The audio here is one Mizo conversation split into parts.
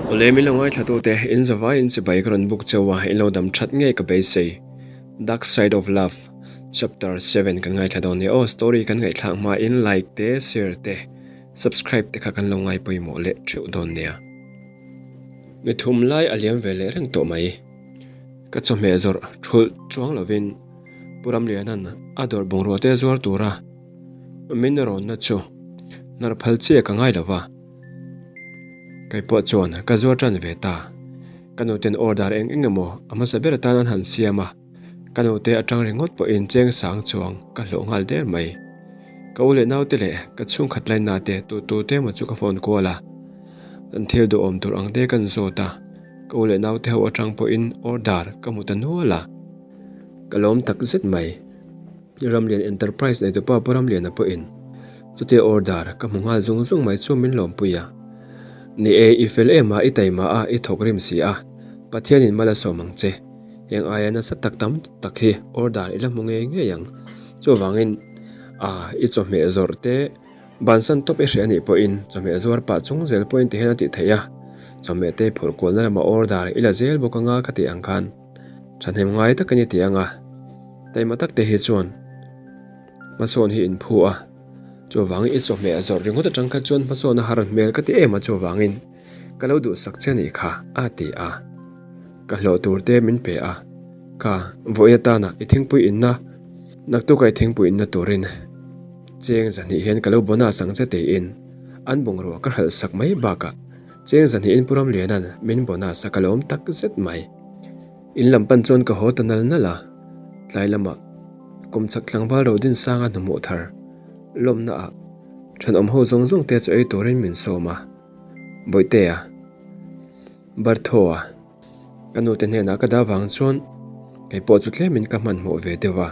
Awle min lo ngaithlatute, in zavaiin chibai ka rawn buk cheu a, in lo dam that ngei ka beisei. Dark Side of Love Chapter 7 kan ngaithla dawn nia aw, story kan ngaihthlak hmain like te, share te, subscribe te kha kan lo ngai pawimawh leh theuh dawn nia. Mi thum lai a liam ve leh reng tawh mai. Ka chawhmeh zawrh thulh chuang lovin Pu Ramliana'n a dawr bungrua te zuar tura min rawnna chu hnar phal chiah ka ngai lo va. Kei pawh chuan ka zuar tan ve ta. Ka nuten order eng eng emaw a hmasa ber atan an han siam a, ka nute atang ringawt pawhin cheng sang chuang ka hlawh nghal der mai. Ka u leh naute leh ka chhungkhat laina te tu tu te emaw chu ka phone kual a, an thil duhawm tur ang te kan zawt a, ka u leh naute ho atang pawhin order ka hmu ta nual a. Ka lawm tak zet mai. Ramlian Enterprise neitupa Pu Ramliana pawhin chutia order ka hmu nghal zung zung mai chu min lawmpui a. Ni e, i fel em a, i taima a, i thawk rim si a, Pathianin mal a sawm ang che. Heng aia nasa tak tam tak hi order i la hmu ngei ngei ang. Chuvangin, a, i chawhmeh zawrh te bansan tawp i hreh anih pawhin chawhmeh zuar pah chung zel pawhin tihian a tih theih a, chawhmeh te phurh kualna lamah order i la zel bawk anga ka tih ang khan. Thahnem ngai tak a ni tih anga taima tak te hi chuan hmasawn hi in phu a, chuvangin i chawhmeh a zawrh ringawt atang kha chuan hmasawn a har hmel ka ti em a chuvangin ka lo duhsak che anih kha a ti a, ka hlawh tur te min pe a, kha vawiin atana i thingpui inna naktuk a i thingpui inna turin cheng zahnih hian ka lo bonus ang che tiin an bungrua ka hralh sak mai bakah cheng zahnih in Pu Ramliana'n min bonus a ka lawm tak zet mai. In lam pan chuan ka haw ta nal nal a, tlai lamah kawmchhak tlangval Rodinsanga hnahmawh thar lawmna ah thenawm ho zawng zawng te chu ei turin min sawm a, Bawihtea, Barthaw-a ka nute hnenah ka dah vang chuan kei pawh chu tlemin ka hmanhmawh ve deuh a.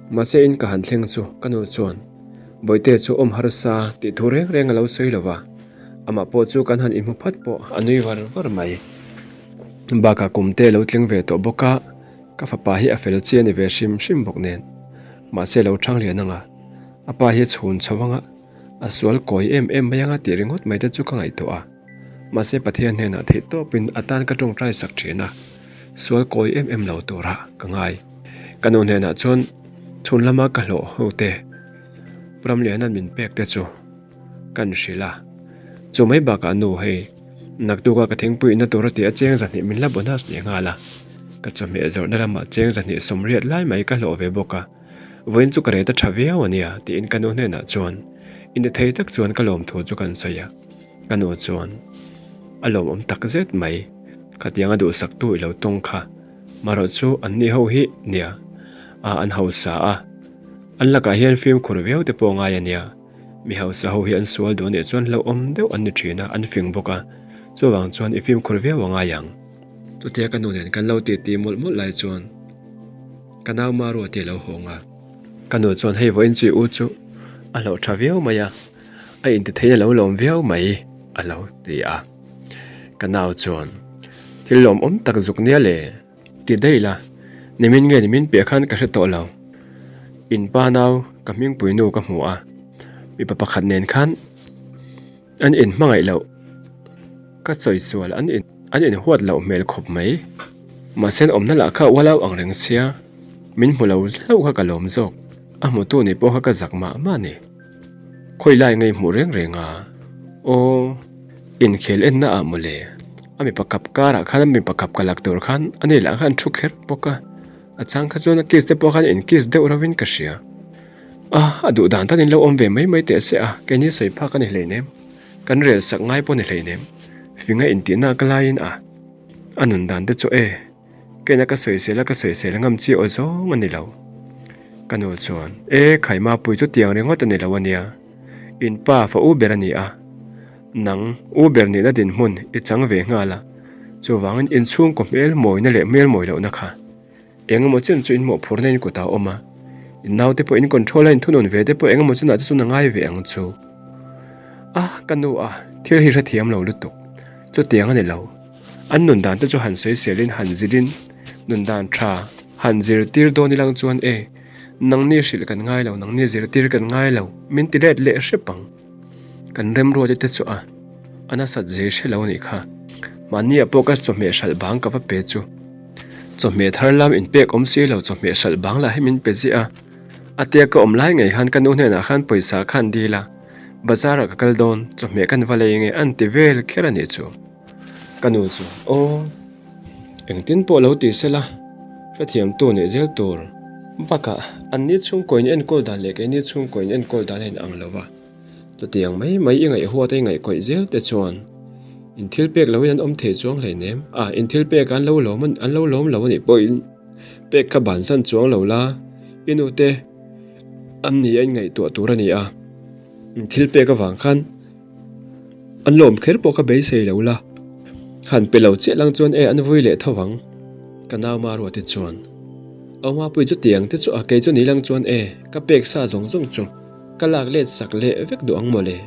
Mahse in ka han thleng chu ka nu chuan Bawihtea chu awm harsa tih thu reng reng a lo sawi lo va. Amah pawh chu kan han inhmu phat pawh a nui var var mai. Bakah kum te lo tling ve tawh bawk a, ka fapa hi a fel chi a ni ve hrim hrim bawk nen. Mahse lo thang lian anga, a pa hi a chhun chho anga, a sual kawi em em mai anga tih ringawt mai te chu ka ngaihtuah a. Mahse Pathian hnenah theih tawpin a tan ka tawngtai sak thin a, sual kawi em em lo tura ka ngai. Ka nu hnenah chuan chhun lama ka hlawh ho te, Ramliana'n min pek te chu, Kan hrilh a, chu mai bakah nu hei naktuka ka thingpui inna tur a ti a cheng zahnih min la bonus leh nghal a, ka chawhmeh zawrhna lamah cheng zahnih sawmriat lai mai ka hlawh ve bawk a, vawiin chu ka ret a tha viau a nia tiin ka nu hnenah chuan inti thei tak chuan ka lawmthu chu kan sawi a, ka nu chuan a lawmawm tak zet mai khatianga duhsaktu i lo tawng kha marawh chu anni ho hi nia a an hausa a, an lakah hian fimkhur viau te pawh a ngai a nia. Mi hausa ho hi an sual duh anih chuan hlauhawm deuh an ni thin a, an fing bawk a, chuvang chuan i fimkhur viau a ngai ang. Chutia ka nu nen kan lo titi mawlh mawlh lai chuan ka nau Maruati a lo hawng a. Ka nu chuan hei vawiin chu i u chu a hlauh tha viau mai a, a intithei a lo lawm viau mai a lo ti a. Ka nau chuan thil lawmawm tak zuk nia le. Ti daih la, nimin nge nimin piah khan ka hre tawh lo. In pa nau ka hmingpui nu ka hmu a, mipa pakhat nen khan an in hmangaih loh ka chawi sual an in an in huat loh hmel khawp mai. Mahse an awmna lah kha ualau ang reng sia, min hmu lo hlauh kha ka lawm zawk, a hmutu ni pawh kha ka zak mah mah a ni. Khawi lai ngei hmuh reng reng a, aw inkhel enna ah mawle. A mipa kap karah khan a mipa kap ka lak tur khan a ni lah khan thu kher bawk a, a chang kha chuan a kiss te pawh khan in kiss deuh reuhin ka hria. A, a duh dan tan in lo awm ve mai mai teh se a, keini sawi phak a ni hleinem, kan rel sak ngai pawh a ni hleinem, finga intihna ka laiin a, a nun dan te chu e, keina ka sawisel a ka sawisel ngam chi aw zawng a ni lo. Ka nu chuan, E, Khaima pui chu tiang ringawt a ni lo a nia, in pa fa u ber a ni a, Nang, u ber nihna dinhmun i chang ve nghal a, chuvangin inchhungkaw hmel mawina leh hmel mawi lohna kha eng emaw chen chu inmawhphurna in kutah a awm a, in naute pawh in control a inthunun ve te pawh eng emaw chenah te chuan a ngai ve ang chu. A, ka nu a, thil hi hrethiam lo lutuk. Chutiang a ni lo. An nun dan te chu han sawiselin han zilin nun dan tha han zirtir dawn ilang chuan e, nangni hrilh kan ngai lo, nangni zirtir kan ngai lo, min ti let leh hrep ang. Kan remruati te chu a. A nasat zei hre lo anih kha. Mahniah pawh ka chawhmeh hralh bang ka va pe chu. Chawhmeh thar lam inpek awm si lo chawhmeh hralh bang lah hi min pe ziah a. A tia ka awm lai ngei khan ka nu hnenah khan pawisa khan dil a, bazar ah ka kal dawn, chawhmeh kan va lei nge an ti vel kher anih chu. Ka nu chu aw, engtin pawh lo ti sela, hrethiamtu nih zel tur. Bakah anni chhungkaw in enkawl dan leh keini chhungkaw in enkawl dan a inang lo va. Chutiang mai mai i ngaihhuat a i ngaihkawih zel te chuan in thil pek loin an awm thei chuang hleinem. A, in thil pek an lo lawm an lo lawm lo a nih pawhin pek kha bansan chuang lo la, i nute an ni a inngaihtuah tur a ni a. In thil pek avang khan an lawm kher pawh kha beisei lo la, han pe lo chiah lang chuan e an vui leh tho vang. Ka nau Maruati chuan, Aumapui chutiang te chu a kei chu ni lang chuan e ka pek sa zawng zawng chu. Ka lak let sak leh vek duh ang mawle.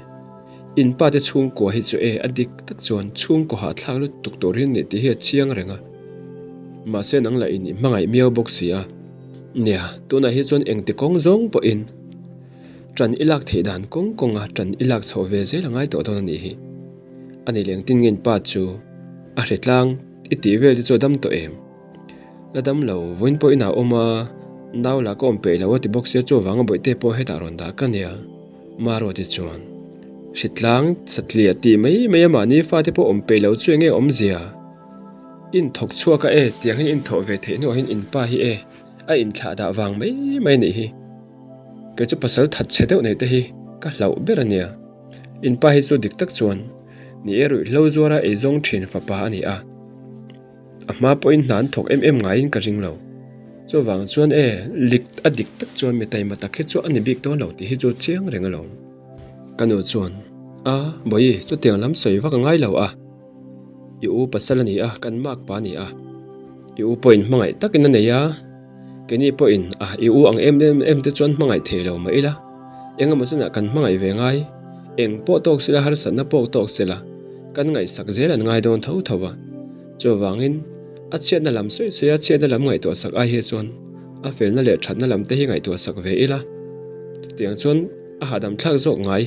In pa te chhungkua hi chu e a dik tak chuan chhungkaw hahthlak lutuk tur hi ni tih hi a chiang reng a. Mahse nang lah in i hmangaih miau bawk si a. Nia, tunah hi chuan engti kawng zawng pawhin ṭan i lak theih dan kawng kawnga ṭan i lak chhoh ve zel a ngai tawh dawn a nih hi. A ni leng tin nge in pa chu a hretlang i tih vel te chu a dam tawh em? La dam lo, vawiin pawh inah awm a, nau lah ka awm peih lo a ti bawk sia, chuvanga bawihte pawh hetah rawn dah ka nia. Maruati chuan, Hritlang satliah tih mai mai a mahni fate pawh awm peih lo chu enge awmzia? In thawk chhuak a e, tiang hian in thawh ve theih hnuah hian in pa hi e, a inthlah dah vang mai mai a nih hi. Kei chu pasal that chhe deuh nei te hi ka hlauh ber a nia. In pa hi chu dik tak chuan ni e ruihhlo zuara eizawng thin fapa a ni a. A hma pawhin hna an thawk em em ngaiin ka ring lo. Chuvang chuan e, lik a dik tak chuan mi taima tak hi chu a ni bik dawn lo tih hi chu chiang reng alawm. Ka nu chuan, A, Bawihi, chutiang lam sawi vak a ngai lo a. I u pasal a ni a, kan mak pa a ni a. I u pawhin hmangaih takin a nei a, keini pawhin a, i u ang em em em te chuan hmangaih thei lo mah ila. Engemaw chunah kan hmangaih ve ngai, eng pawh tawk sela harsatna pawh tawk sela, kan ngaihsak zel an ngai dawn tho tho a. Chuvangin, a chhiatna lam sawi sawi a chhiatna lam ngaihtuah sak ai hi chuan a felna leh thatna lam te hi ngaihtuah sak ve ila. Chutiang chuan a hahdam thlak zawk ngai.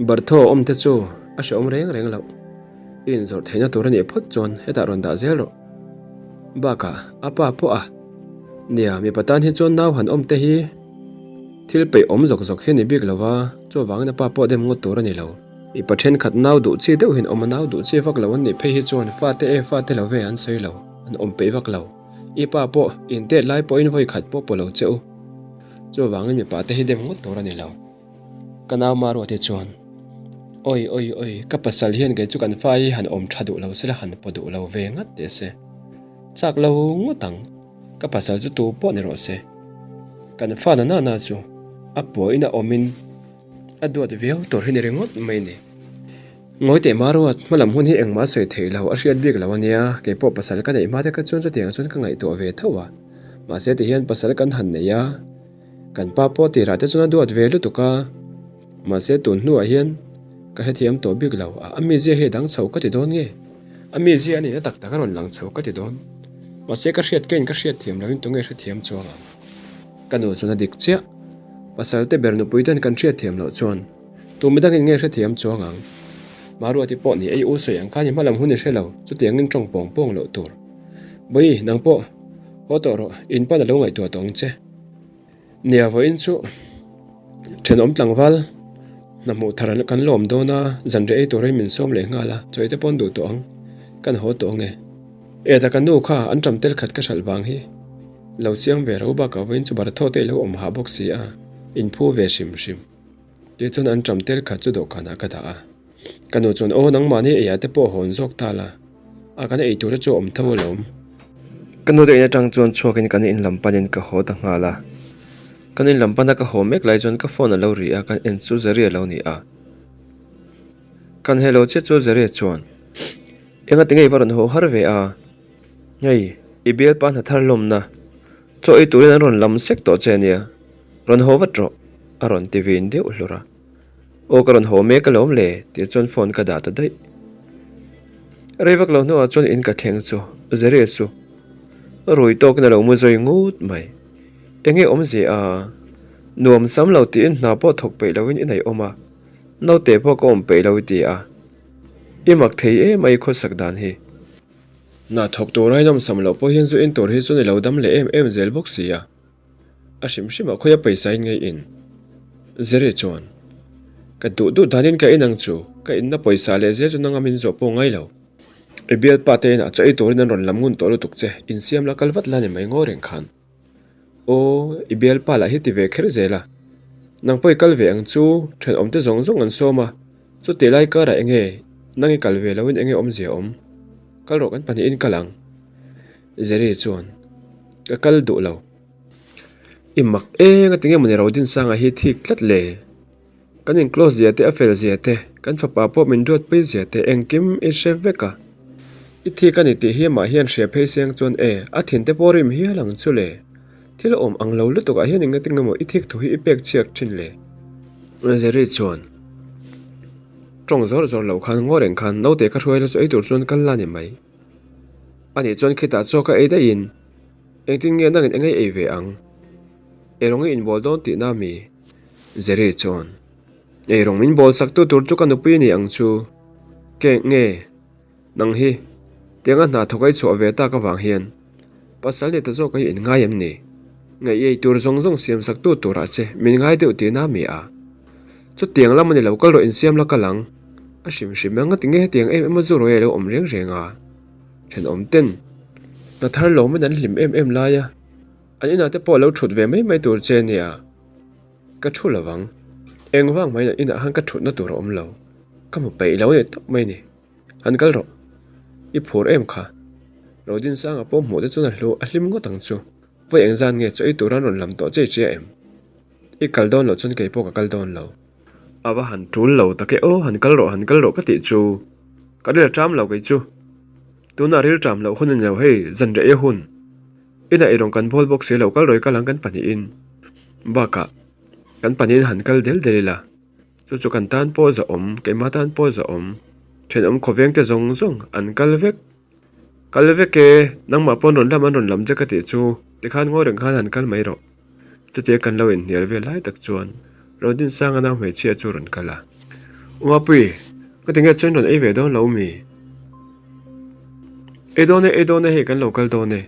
Bartho awm te chu a hrehawm reng reng loh. I inzawrh theihna tur a nih phawt chuan hetah rawn dah zel rawh. Bakah, a pa pawh a. Nia, mipa tan hi chuan nau han awm te hi thil peih awm zawk zawk hi a ni bik lo va, chuvangin a pa pawh dem ngawt tur a ni lo. Mipa thenkhat nau duh chi deuh hian awm a, nau duh chi vak lo an nih phei hi chuan fate e fate lo ve an sawi lo, an awm peih vak lo. I pa pawh intet lai pawhin vawi khat pawh pawh lo che u. Chuvangin mipa te hi dem ngawt tur a ni lo. Ka nau Maruati chuan, Awi awi awi, ka pasal hian kei chu kan fa hi han awm tha duh lo sela han paw duh lo ve ngat teh se. Chak lo ngawt ang, ka pasal chu tu pawh ni rawh se. Kan fa na nana chu a puahin a awmin A duat viau tur hi ni ringawt mai ni. Ngawi teh Maruat, hmalam hun hi engmah sawi theih lo, a hriat bik lo ania, kei pawh pasal ka neih hma te kha chuan chutiang chuan ka ngaihtuah ve tho a. Mahse tihian pasal kan han nei a, kan pa pawh tirah te chuan a duat ve lutuk a. Mahse tun hnuah hian ka hrethiam tawh bik lo, a mizia hi a dang chho ka ti dawn nge? A mizia a nihna tak tak a rawn lang chho ka ti dawn. Mahse ka hriat ka in ka hriatthiam loin tunge hrethiam chuang ang? Ka nu chuan a dik chiah. Pasal te ber nupui ten kan hriatthiam loh chuan tu midangin nge hrethiam chuang ang? Maruati pawh ni ei u sawi ang khan i hmalam hun i hre lo, chutiangin tawng pawng pawng loh tur. Bawi, nang pawh haw tawh rawh, in pan a lo ngaihtuah tawh ang che. Nia vawiin chu thenawm tlangval hna hmuh thar kan lawm dawn a, zanriah ei turin min sawm leh nghal a, chawi te pawn duh tawh ang, kan haw tawh ang e. Eta ka nu kha an ṭam tel khat ka hralh vang hi. Lo siam ve ro bakah vawiin chu Bartho te i lo awm hah bawk si a, in phu ve hrim hrim. Tih chuan an ṭam tel khat chu dawhkanah ka dah a. Ka nu chuan, Aw nangmahni eiah te pawh hawn zawk ta la, a kan ei tur te chu a awm tho alawm. Ka nu te in atang chuan chhuakin kan in lam panin ka haw ta nghal a. Kan in lam pana ka haw mek lai chuan ka phone a lo ri a, kan en chu Zari a lo ni a. Kan hello chiah chu Zari chuan, Engati nge i va rawn haw har ve a? Hei, i bialpa hna thar lawmna, chaw ei turin an rawn lam sek tawh che ania, rawn haw vat rawh, a rawn ti vin deuh hlur a. Aw ka rawn haw mek alawm le, tih chuan phone ka dah ta daih. Rei vak lo hnuah chuan in ka thleng chu, Zeriah chu rui tawkin a lo mu zawi ngut mai. Enge awmzia a? Nuam sam lo tiin hna pawh thawk peih loin i neih awm a, naute pawh ka awm peih lo i ti a. I mak thei em a i khawsak dan hi. Hna thawk tur a inawmsam loh pawh hian zu in tur hi chuan i lo dam leh em em zel bawk si a. A hrim hrim ah khawia pawisa in ngei in? Zeri chuan, Ka duh duh danin ka in ang chu, ka inna pawisa leh zel chu nanga min zawh pawh ngai lo. I bialpa te inah chaw ei turin an rawn lam ngun tawh lutuk che, insiam la kal vat la ni mai ngaw reng khan. Aw, i bialpa lah hi ti ve kher zel a. Nang pawh i kal ve ang chu, thenawm te zawng zawng an sawm a, chutih lai karah enge nang i kal ve loin enge awmzia awm? Kal rawh kan pahnihin kal ang. Zeri chuan, Ka kal duh lo. I mak eng a tinge mawni Rodinsanga hi thik tlat le? Kan in close zia te a fel zia te, kan fapa pawh min duatpui zia te engkim i hre vek a. I thik a ni tih hi amah hian hria phei seng chuan e, a thin te pawh rim hial ang chu le. Thil awm ang lo lutuk ah hian eng atinge maw i thik thu hi i pek chhiak thin le? Jerry chuan tawng zawr zawr lo khan ngaw reng khan naute ka hruai la chu ei tur chuan kal la ni mai. Anih chuan khitah chaw ka ei daih in Engtin nge nangin engei ei ve ang? Eirawng i inbawl dawn tihna mi? Jerry chuan, Eirawng min bawl sak tu tur chu ka nupui a ni ang chu. Ke nge? Nang hi, tianga hna thawk a i chhuah ve tak avang hian pasal ni ta zawk a i inngai em ni? Nge i ei tur zawng zawng siam sak tu turah che min ngai deuh tihna mi a? Chutiang lam a ni lo, kal rawh insiam la kal ang. A hrim hrim eng a ti nge hetiang em em a zu rawih a lo awm reng reng a? Thenawm ten hna thar lo main an hlim em em lai a, an inah te pawh lo thut ve mai mai tur che nia, ka thu lo vang. Engvang main an inah khan ka thutna tur a awm lo, ka hmu peih lo a ni tawp mai ni. Han kal rawh, i phur em kha? Rodinsanga pawh hmuh te chuan a hlu a hlim ngawt ang chu, vawi engzan nge chaw ei tura an rawn lam tawh che che em? I kal dawn loh chuan kei pawh ka kal dawn lo. A va han tul lo tak e aw, han kal rawh han kal rawh ka tih chu ka ril a ṭam lo kei chu. Tunah ril ṭam loh hun a ni lo hei, zan reh e hun. Inah eirawng kan bawl bawk si lo kal rawih kal ang kan pahnihin. Bakah kan pahnihin han kal del del ila, chu chu kan tan pawh zahawm, keimah tan pawh zahawm, thenawm khawveng te zawng zawng an kal vek. Kal vek e, nangmah pawn rawn lam an rawn lam che ka tih chu, tikhan ngawi reng khan han kal mai rawh. Chutia kan lo inhnial vel lai tak chuan Rodinsanga nau hmeichhia chu rawn kal a. Umapui, ka tinge chuan rawn ei ve dawn lo mi? Ei dawn e, ei dawn e, hei kan lo kal dawn e.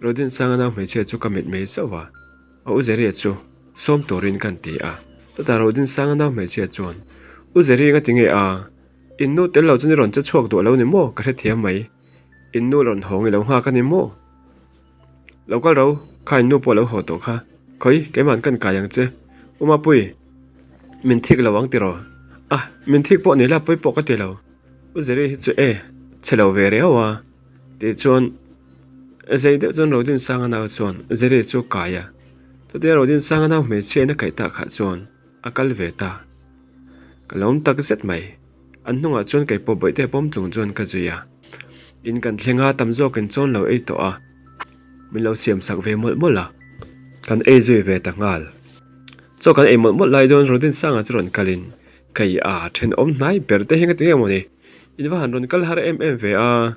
Rodinsanga nau hmeichhia chu ka mit mei zauh a, a U Zeria chu sawm turin kan ti a. Chutah Rodinsanga nau hmeichhia chuan, U Zeri nga tinge a? In nu tel lo chuan i rawn che chhuak duh lo ni maw? Ka hrethiam mai. In nu rawn hawng i lo nghak a ni maw? Lo kal ro, kha in nu pawh lo haw tawh kha. Khawi, keimah'n kan kai ang che. U Mapui, min thik lo ang tiraw? Ah, min thik pawh ni la, pawi pawh ka ti lo. U Zeri hi chu e, chhe lo ve riau a. Tih chuan zei deuh chuan Rodinsanga nau chuan Zeri chu kai a. Chutia Rodinsanga nau hmeichhia in a kaih tak ah chuan a kal ve ta. Ka lawm tak zet mai. An hnungah chuan kei pawh bawihte pawm chung chuan ka zui a. In kan thleng a, tam zawkin chawn lo ei tawh a, min lo siam sak ve mawlh mawlh a. Kan ei zui ve ta nghal. Chaw kan ei mawlh mawlh lai dawn Rodinsanga chu rawn kalin, Kei a, thenawm hnai ber te hi nga tinge mawni? In va han rawn kal har em em ve a.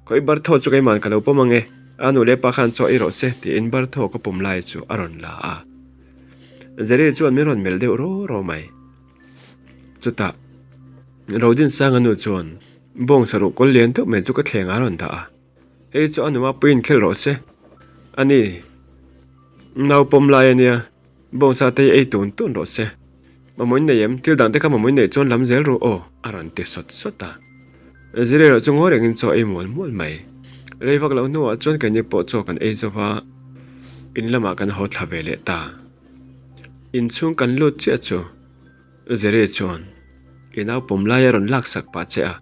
Khawi barthaw chu keimahn ka lo pawm ange, a nu leh pa khan chaw ei rawh se tiin barthaw ka pawm lai chu a rawn la a. Zeri chuan min rawn melh deuh raw raw mai. Chutah Rodinsanga nu chuan bawng saruh kawl lian deuh mai chu ka thleng a rawn dah a, hei chu a numa puiin khelh rawh se, a ni nau pawm lai a nia, bawng sa te hi ei tun tun rawh se, mamawin nei em, thil dang te kha mamawin neih chuan lam zel ru aw a rawn ti sawt sawt a, zir erawh chu ngawi rengin chaw ei mual mual mai, rei vak loh hnuah chuan keini pawh chaw kan ei zo va, in lamah kan haw thla ve leh ta. Inchhung kan lut chiah chu Zeri chuan i nau pawm lai a rawn laksak pah che a,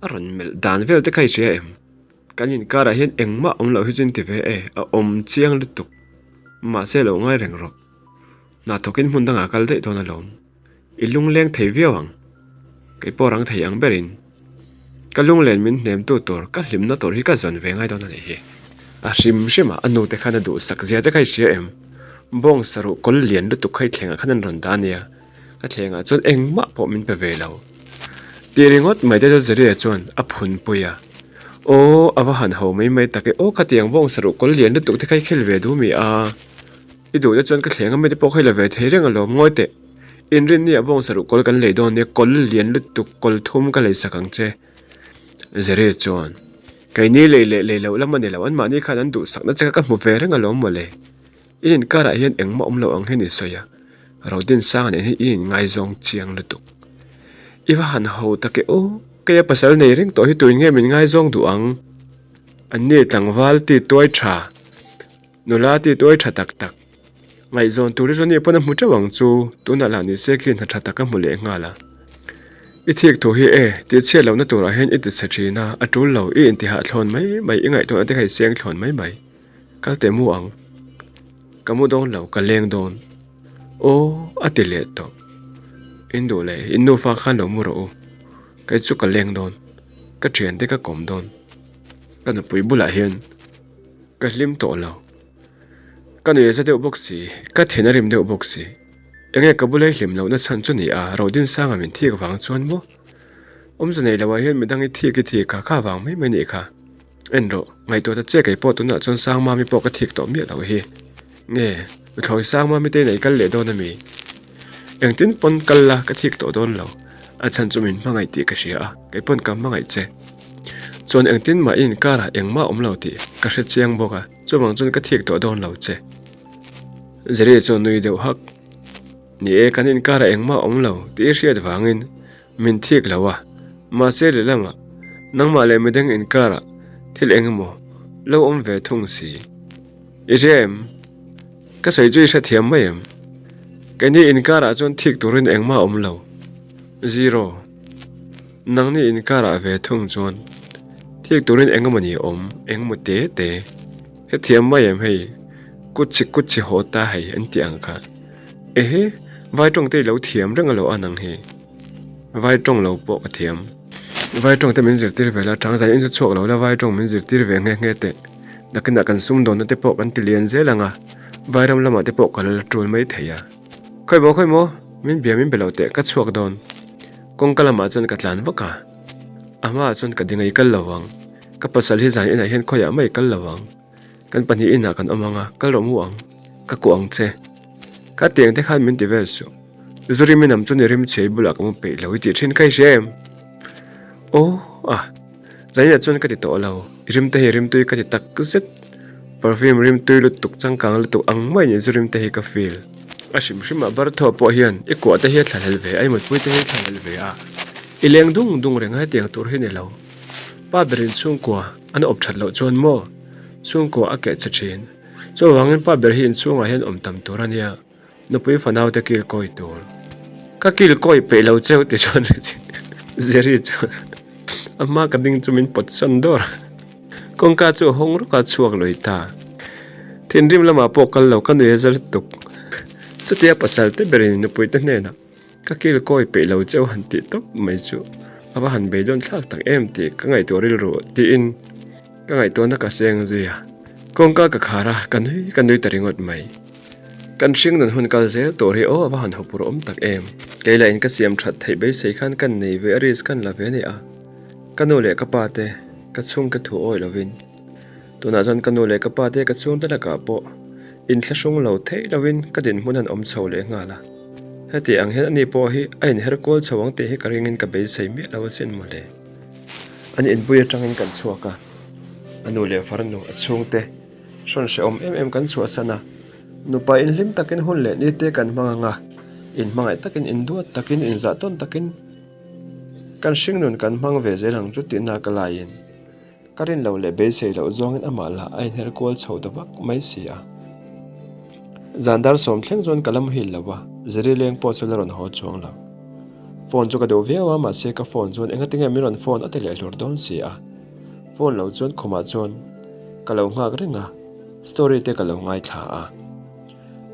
a rawn melh dan vel te kha i hria em? Kan inkarah hian engmah awm loh hi chu in ti ve e, a awm chiang lutuk. Mahse lo ngai reng rawh. Hna thawkin hmun dangah kal daih dawn alawm. I lungleng thei viau ang. Kei pawh rang thei ang berin ka lunglen min hnemtu tur ka hlimna tur hi ka zawn ve ngai dawn a nih hi. A hrim hrim a, a nute khan a duhsak zia che kha i hria em? Bawng saruh kawl lian lutuk kha i thlengah khan an rawn dah a nia, ka thlengah chuan engmah pawh min pe ve lo. Tih ringawt mai te chu Zeria chuan a phunpui a, Aw, a va han ho mai mai tak e, aw khatiang bawng saruh kawl lian lutuk te kha i khel ve duh mi a? I duh te chuan ka thleng a mite pawh kha i la ve thei reng alawm ngawi teh. Inrinni ah bawng saruh kawl kan lei dawn nia, kawl lian lutuk kawl thum ka lei sak ang che. Zeri chuan, Keini lei leh lei loh lam a ni lo, anmahni khan an duhsakna che kha ka hmu ve reng alawm mawle. In inkarah hian engmah awm lo ang hian i sawi a, Rodinsanga nen hian i inngaizawng chiang lutuk. I va han ho tak e aw, kei a pasal nei reng tawh hi tuin nge min ngaizawng duh ang? Anni tlangval ti tuai tha, nula ti tuai tha tak tak. Ngaihzawn tur hi chuan i pawn a hmu teuh ang chu, tunah lah ni se khi hna tha tak a hmu leh nghal a. I thik thu hi e, tih chhiat lohna turah hian i ti chhe thin a, a tul lo, i intihah thlawn mai mai, i ngaihtuahna te kha i seng thlawn mai mai. Kal teh mu ang. Ka mu dawn lo, ka leng dawn. Aw, a ti leh tawh. In duh leh in nufa khan lo mu rawh u. Kei chu ka leng dawn. Ka thiante ka kawm dawn. Ka nupui bulah hian ka hlim tawh lo. Ka nuih a za deuh bawk si, ka thin a rim deuh bawk si. Enge ka bula i hlim lohna chhan chu ni a, Rodinsanga min thik vang chuan maw? Awmze nei loah hian midang i thik i thik kha kha vang mai mai nih kha. En rawh, ngaihtuah ta che kei pawh tunah chuan Sangmami pawh ka thik tawh miah loh hi. Nge, nuthlawi Sangmami te in ei kal leh dawn a mi? Engtin pawn kal la ka thik tawh dawn lo, a chhan chu min hmangaih tih ka hria a, kei pawn ka hmangaih che. Chuan engtin mah i inkarah engmah awm lo tih ka hre chiang bawk a, chuvang chuan ka thik tawh dawn lo che. Zeri chuan nui deuh hak. Ni e, kan inkarah engmah awm lo tih i hriat vangin Min thik lo a, mahse lehlamah nangmah leh midang inkarah thil eng emaw lo awm ve thung si. I hria em? Ka sawi chu i hrethiam mai em? Keini inkarah chuan thik turin engmah awm lo. Zero. Nangni inkarah ve thung chuan thik turin eng emaw ni awm, eng emaw te te. Hrethiam mai em hei? Kutchi kutchi haw ta hei an tih ang kha. Ehe, vai tawng te i lo thiam reng alo a nang hi. Vai tawng lo pawh ka thiam. Vai tawng te min zirtir ve la, chang zan in chu chhuak lo la vai tawng min zirtir ve nghe nghe teh. Nakinah kan sumdawnna te pawh kan ti lian zel ang a, vai ram lamah te pawh ka la la tul mai thei a. Khawi maw khawi maw, min bia min be lo teh ka chhuak dawn. Kawngka lamah chuan ka tlan vak a, a hmaah chuan ka ding a i kal lo ang. Ka pasal hi zan inah hian khawiah mah i kal lo ang. Kan pahnih inah kan awm ang a, kal rawh mu ang, ka kuah ang che. Ka tiang te khan min ti vel suh. Zu rim i nam chuan i rim chhe i bulah ka mu peih lo i tih thin kha i hria em? Aw a, zaninah chuan ka ti tawh lo, i rim te hi rim tui ka ti tak zet. Perfume rim tui lutuk changkang lutuk ang maiin i zu rim te hi ka feel. A hrim hrimah Barthaw pawh hian i kuah te hi a thlahlel ve a, i mutpui te hi a thlahlel ve a, i leng dung dung reng a hetiang tur hi ni lo. Pa berin chhungkua an awp that loh chuan maw chhungkua a keh che thin. Chuvangin pa ber hi inchhungah hian awm tam tur a nia, nupui fanau te kil kawi tur. Ka kil kawi peih lo cheu ti chuan Jerry chuan a hma ka ding chu min pawt sawn dawr a, kawngka chu a hawng rawk a chhuak lui ta. Thinrim lamah pawh kal lo ka nui a za lutuk. Chutia pasal te berin nupui te hnenah Ka kil kawi peih lo cheu han tih tawp mai chu a va han beidawn thlak tak em tih ka ngaihtuah rilru tiin ka ngaihtuahna ka seng zui a, kawngka ka khar a, ka nui ka nui ta ringawt mai. Kan hring nun hun kal zel tur hi aw a va han hawpur awm tak em. Kei lah in ka siam that theih beisei khan kan nei ve a risk kan la ve a ni a, ka nu leh ka pa te ka chhung ka thu awi lovin tunah chuan ka nu leh ka pa te ka chhungte lakah pawh inthlahrung lo theih lovin ka dinhmun han awm chho leh nghal a. Heti ang hian ani pawh hi a inher kual chho ang tih hi ka ringin ka beisei miah lo asin mawle. An inpui atangin kan chhuak a, a nu leh farnu a chhungte hrawn hrehawm em em kan chhuahsan a, nupa inhlim takin hun leh ni te kan hmang ang a, inhmangaih takin, induat takin, inzahtawn takin kan hringnun kan hmang ve zel ang chu tihna ka laiin. Ka rin loh leh beisei loh zawngin amah lah a inher kual chho ta vak mai si a. Zan dar sawm thleng chuan ka la muhil lo a, Zeri leng pawh chu la rawn haw chuang lo. Phone chu ka duh viau a, mahse ka phone chuan engatinge min rawn phone a ti leh hlur dawn si a. Phone lo chuan khumah chuan ka lo nghak reng a, story te ka lo ngaithla a.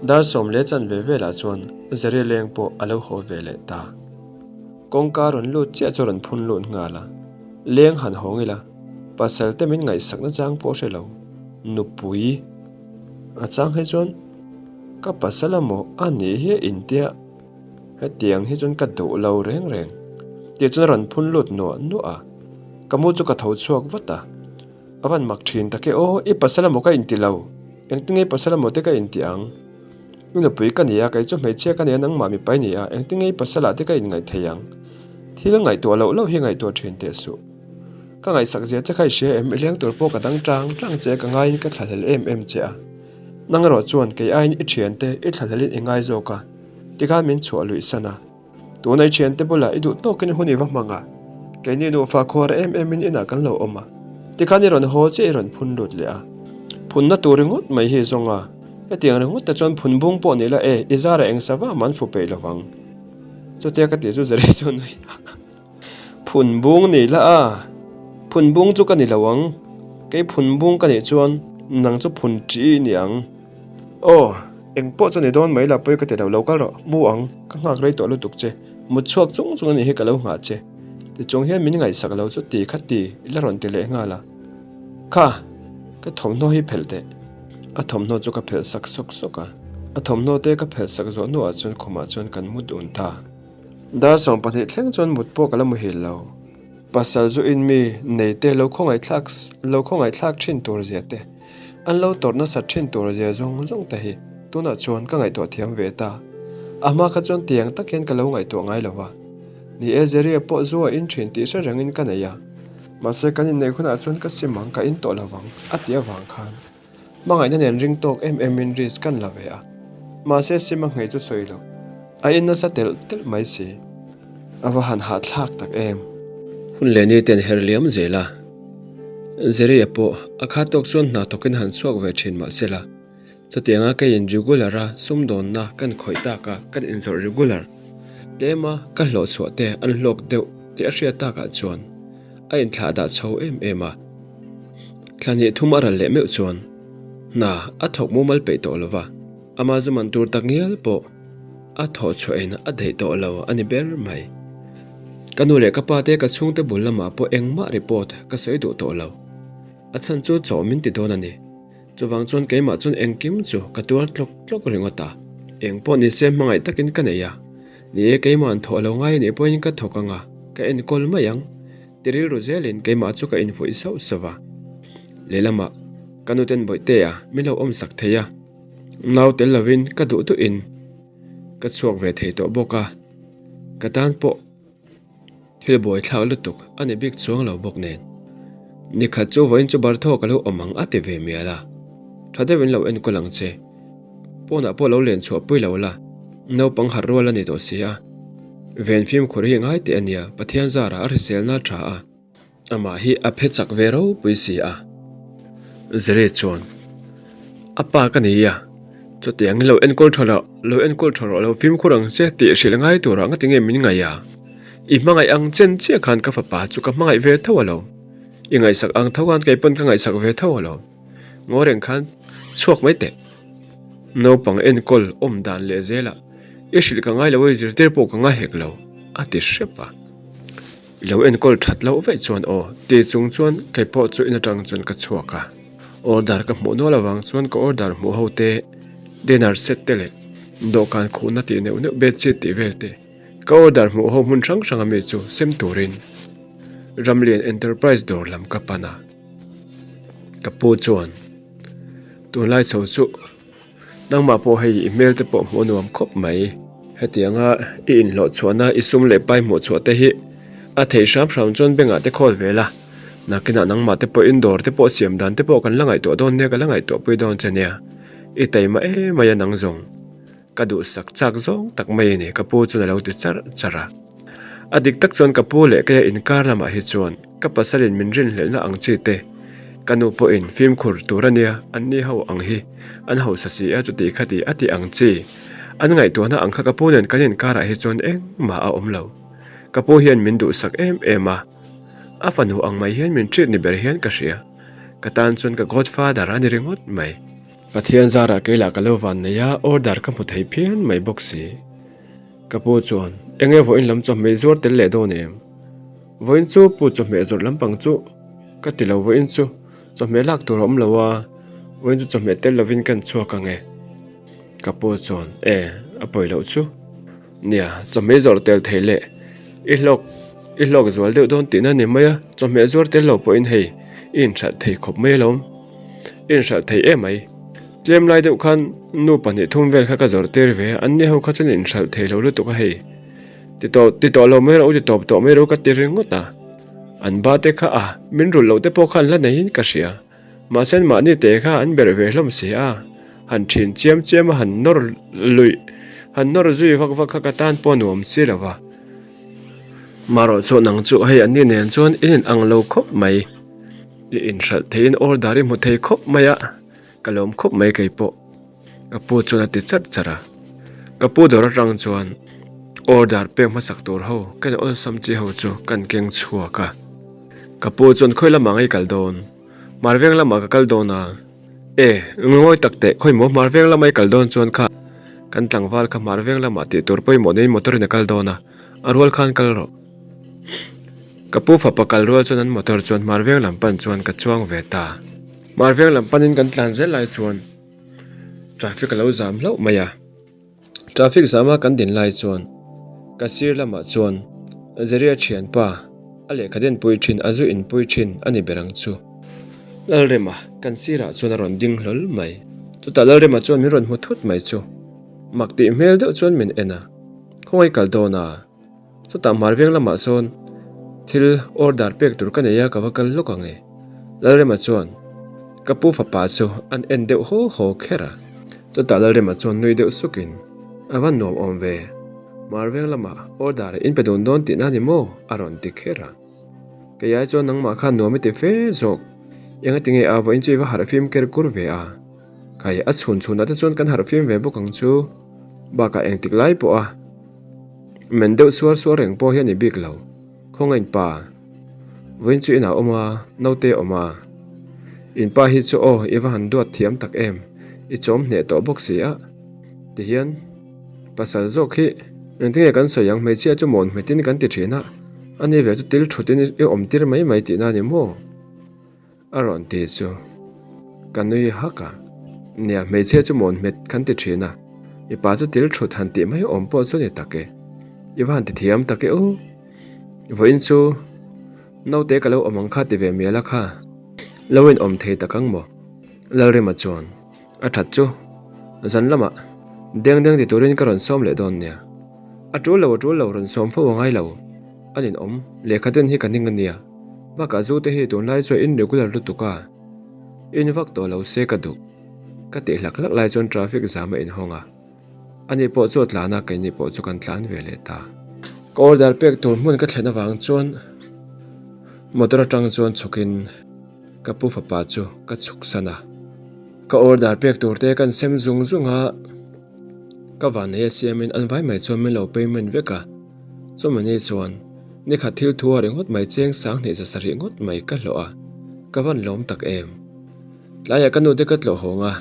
Dar sawm leh chanve velah chuan Zeri leng pawh a lo haw ve leh ta. Kawngka rawn lut chiah chu rawn phun lut nghal a, leng han hawng ila, pasal te min ngaihsakna chang pawh hre lo, nupui a chang hi chuan ka pasal amaw a nih hi a intia, hetiang hi chuan ka duh lo reng reng tih chuan a rawn phun lut nuah nuah a, ka mu chu ka tho chhuak vat a, a van mak thin tak e aw, i pasal amaw ka inti lo, engtin nge i pasal amaw te ka inti ang. I nupui ka ni a, kei chu hmeichhia ka ni a, nangmah mipa i ni a, engtin nge i pasal ah te ka inngaih thei ang? Thil ngaihtuah loh loh hi ngaihtuah thin teh suh. Ka ngaihsak zia che kha i hria em? I leng tur pawh ka dang tang tang che a, ka ngaiin ka thlahlel em em che a. Nang erawh chuan kei aiin i thiante i thlahlelin i ngai zawk a, tikhan min chhuah luih san a. Tuna i thiante bulah i duh tawkin hun i va hmang a, keini nufa khuar em emin inah kan lo awm a, tikhan i rawn haw chiah i rawn phun lut leh a. Phunna tur ringawt mai hi zawng a, hetiang ringawt te chuan phun bung pawh ni la e, i zara eng sava mah an fu peih lovang. Chutia ka tih chu Zari chu nui hak a. Phun bung ni la a, phun bung chu ka ni lo ang, kei phun bung ka nih chuan nang chu phun ṭi i ni ang. Aw, eng pawh chu ni dawn mai la pawi ka ti lo, lo kal rawh, mu ang, ka nghak rei tawh lutuk che, mut chhuak chung chung a nih hi ka lo nghah che. Tichung hian min ngaihsak lo chu ti kha ti i la rawn ti leh nghal a. Kha, ka thawmhnaw hi phelh teh. A thawmhnaw chu ka phelh sak sawk sawk a, a thawmhnaw te ka phelh sak zawh hnuah chuan khumah chuan kan mu dun ta. Dar 20 thleng chuan mut pawh ka la muhil lo. Pasal zu in mi nei te lo khawngaihthlak lo khawngaihthlak thin tur zia te, an lo tawrh nasat thin tur zia zawng zawng te hi tunah chuan ka ngaihtuah thiam ve ta. A hma kha chuan tiang tak hian ka lo ngaihtuah ngai lo va. Ni e, Zeria pawh zu a in thin tih hre rengin ka nei a. Mahse kan inneih hunah chuan ka sim ang, ka in tawh lo vang, a ti avang khan. Hmangaihna nen ring tawk em em in risk kan la ve a, mahse sim a nghei chu sawi loh, a in nasa telh telh mai si. A va han hahthlak tak em. Hun leh ni ten her liam zel a, Zeria pawh a khat tawk chuan hna thawkin han chhuak ve thin mahsela, chutianga kei in regular a sumdawnna kan khawih tak a kan inzawrh regular tlem a ka hlawh chhuah te an hlawk deuh tih a hriat takah chuan a inthlah dah chho em em a. Thla hnih thum a ral leh meuh chuan hna a thawk mumal peih tawh lo va, ama zuman tur tak ngial pawh a thawh chhuahin a daih tawh lo a ni ber mai. Ka nu leh ka pa te ka chhungte bul lamah pawh engmah report ka sawi duh tawh lo. A chhan chu chaw min ti dawn a ni. Chuvang chuan keimah chuan engkim chu ka tuar tlawk tlawk ringawt a. Eng pawh ni se hmangaih takin ka nei a, ni e keimah an thawh lo ngai anih pawhin ka thawk ang a, ka enkawl mai ang. Ti rilru zelin keimah chu ka infuih sauh sauh a. Lehlamah ka nuten Bawihtea min lo awmsak thei a, nau tel lovin ka duh duhin ka chhuak ve thei tawh bawk a, ka tan pawh thil buaithlak lutuk a ni bik chuang lo bawk nen. Nikhat chu vawiin chu Barthaw ka lo awm ang a ti ve mial a, tha deuhin lo enkawl ang che. Pawnah pawh lo len chhuah pui lo la, naupang harh rual a ni tawh si a. Ven fimkhur hi ngai teh a nia, Pathian zarah a hriselna a tha a, amah hi a phe chak ve ropui si a. Zere chuan, A pa ka ni a, chutiangin lo enkawl tha rawh, lo enkawl tha rawh, lo fimkhur ang che tih hrilh ngai turah nga tinge min ngaih a? I hmangaih ang chen chiah khan ka fapa chu ka hmangaih ve tho alawm. I ngaihsak ang tho khan kei pawn ka ngaihsak ve tho alawm. Ngaw reng khan chhuak mai teh. Naupang enkawl awm dan leh zelah i hrilh ka ngai lo a, i zirtir pawh ka ngai hek lo, a ti hrep a. I lo enkawl that loh vaih chuan aw ti chung chuan kei pawh chu in atang chuan ka chhuak a. Order ka hmuh nual avang chuan ka order hmuh ho te, dinner set te leh dawhkan khuhna tih neuh neuh bedsheet tih vel te ka order hmuh ho hmun hrang hrang ami chu sem turin Ramlian Enterprise dawr lam ka pan a. Ka pu chuan tunlai chho chu nangmah pawh hei i hmel te pawh hmuh a nuam khawp mai. Hetianga i inhlawh chhuahna i sum leh pai hmuh chhuah te hi a theih hram hram chuan bengah te khawl ve la, nakinah nangmah te pawh indoor te pawh siam dan te pawh kan la ngaihtuah dawn nia ka la ngaihtuah pui dawn che nia. I taima em mai a nang zawng. Ka duhsak chak zawng tak mai a ni ka pu chuan a lo ti charh charh a. A dik tak chuan ka pu leh keia inkar lamah hi chuan ka pasalin min rinhlelhna ang chi te, ka nu pawhin fimkhur tur a nia an ni ho ang hi an hausa si a chuti khati a ti ang chi. An ngaihtuahna ang kha ka pu nen kan inkarah hi chuan engmah a awm lo. Ka pu hian min duhsak em em a, a fanu ang mai hian min treat ni ber hian ka hria. Ka tan chuan ka godfather a ni ringawt mai. Pathian zarah kei lah ka lo van nei a, order ka hmu thei phian mai bawk si. Ka pu chuan, Enge vawiin lam chawhmeh zuar tel leh dawn em? Vawiin chu pu chawhmeh zawrh lampang chu ka ti lo, vawiin chu chawhmeh lak tur a awm lo a, vawiin chu chawhmeh tel lovin kan chhuak ang e. Ka pu chuan, E, a pawi loh chu. Nia, chawhmeh zawrh tel thei leh i hlawk i hlawk zual deuh dawn tihna ni mai a, chawhmeh zuar tel lo pawhin hei i inhralh thei khawp mai alawm. I inhralh thei em mai. Tlem lai deuh khan nu pahnih thum vel kha ka zawrh tir ve a, anni ho kha chuan inhralh thei lo lutuk a hei. Ti tawh ti tawh lo mai rawh u, ti tawp tawh mai rawh u ka ti ringawt a. An ba te kha a, min rulh loh te pawh khan la neiin ka hria. Mahse an mahni te kha an berh ve hlawm si a, han thin chiam chiam a han nawr luih, han nawr zui vak vak kha ka tan pawh nuam si lo va. Marawh chu nang chu hei an ni nen chuan in in ang lo khawp mai. I inhralh theiin order i hmu thei khawp mai a, ka lawm khawp mai kei pawh. Ka pu chuan a ti charh charh a. Ka pu dawr atang chuan order pek hmasak tur ho ken awlsam chi ho chu kan keng chhuak a. Ka pu chuan khawi lamah ngei kal dawn? Hmarveng lamah ka kal dawn a. E, ngawi tak teh, khawi maw Hmarveng lama i kal dawn chuan kha kan tlangval kha Hmarveng lamah tih tur pawimawh neiin motor in a kal dawn a, a rual khan kal rawh. Ka pu fapa kal rual chuan an motor chuan Hmarveng lam pan chuan ka chuang ve ta. Hmarveng lam panin kan tlan zel lai chuan Traffic a lo zam hlauh mai a, traffic zama kan din lai chuan ka sir lamah chuan Zeria thianpa a lehkha denpui thin a zu inpui thin a ni ber ang chu. Lalrema kan sirah chuan a rawn ding hlawl mai. Chutah Lalrema chuan min rawn hmu thut mai chu mak tih hmel deuh chuan min en a, khawngaih kal dawn a? Chutah hmar veng lamah sawn thil order pek tur ka nei a ka va kal hlawk ang e. Lalrema chuan ka pu fapa chu an en deuh haw haw kher a. Chutah Lalrema chuan nui deuh sukin a va nuam awm ve, hmar veng lamah order in pe dun dawn tihna ni maw? a rawn ti kher a. Kei ai chuan nangmah khan nuam i ti fe zawk, engati nge a vawiin chu i va harh fim ker kur ve a? Khai a chhun chhunah te chuan kan harh fim ve bawk ang chu, bakah engtik lai pawh a. Men deuh suar suar reng pawh hi a ni bik lo. Khawngain pa, vawiin chu inah awm a, naute a awm a. In pa hi chu aw i va han duat thiam tak em, i chawm hneh tawh bawk si a. Tihian, pasal zawk hi engtinge kan sawi ang hmeichhia chu mawn hmetin kan ti thin a, ani ve chu til thutin i awm tir mai mai tihna a ni maw? A rawn ti chu ka nui hak a, nia hmeichhia chu mawn hmet kan ti thin a, mipa chu til thut han tih mai awm pawh chu ni tak e, i va han ti thiam tak e u, vawiin chu naute ka lo awm ang kha ti ve mial a kha, lo in awm thei tak ang maw? Lalrima chuan a that chu zan lamah deng deng ti turin ka rawn sawm leh dawn nia, a tul lo a tul lo rawn sawm fo a ngai lo, a ninawm, lehkha den hi ka ning a nia. Bakah zu te hi tunlai chuan in regular lutuk a, in vak tawh lo se ka duh. Ka tih hlak hlak lai chuan traffic zam a inhawng a, ani pawh chu a tlan a, keini pawh chu kan tlan ve leh ta. Ka order pek tur hmun ka thlen avang chuan motor atang chuan chhukin ka pu fapa chu ka chhuk san a. Ka order pek tur te kan sem zung zung a, ka vanneih a siamin an vai mai chuan min lo payment vek a. Chumani chuan nikhat thil thu a ringawt mai cheng sang hnih za sarih ngawt mai ka hlawh a, ka van lawm tak em. Tlaiah ka nu te ka tlawh hawng a,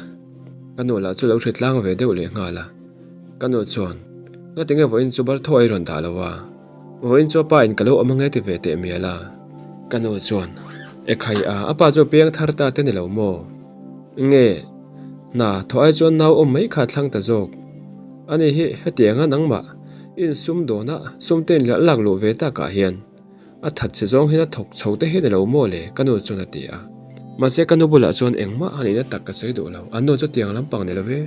ka nu lah chu lo hre tlang ve deuh leh nghal a. Ka nu chuan, Ngatinge vawiin chu bar thaw a i rawn dah lo a, vawiin chu a pa in ka lo awm ange ti ve teh mial a. Ka nu chuan, Ekhai a, a pa chu piang thar ta te ni lo maw? Nge, hna thawh ai chuan nau awm mai kha thlang ta zawk. Ani hi hetianga nangmah insum dawna sumte in lak luh ve takah hian a that che zawng hian a thawk chho te hian alo maw le ka nu chuan a ti a. Mahse ka nu bulah chuan engmah a nihna tak ka sawi duh lo, an nu chu tiang lampang ni lo ve.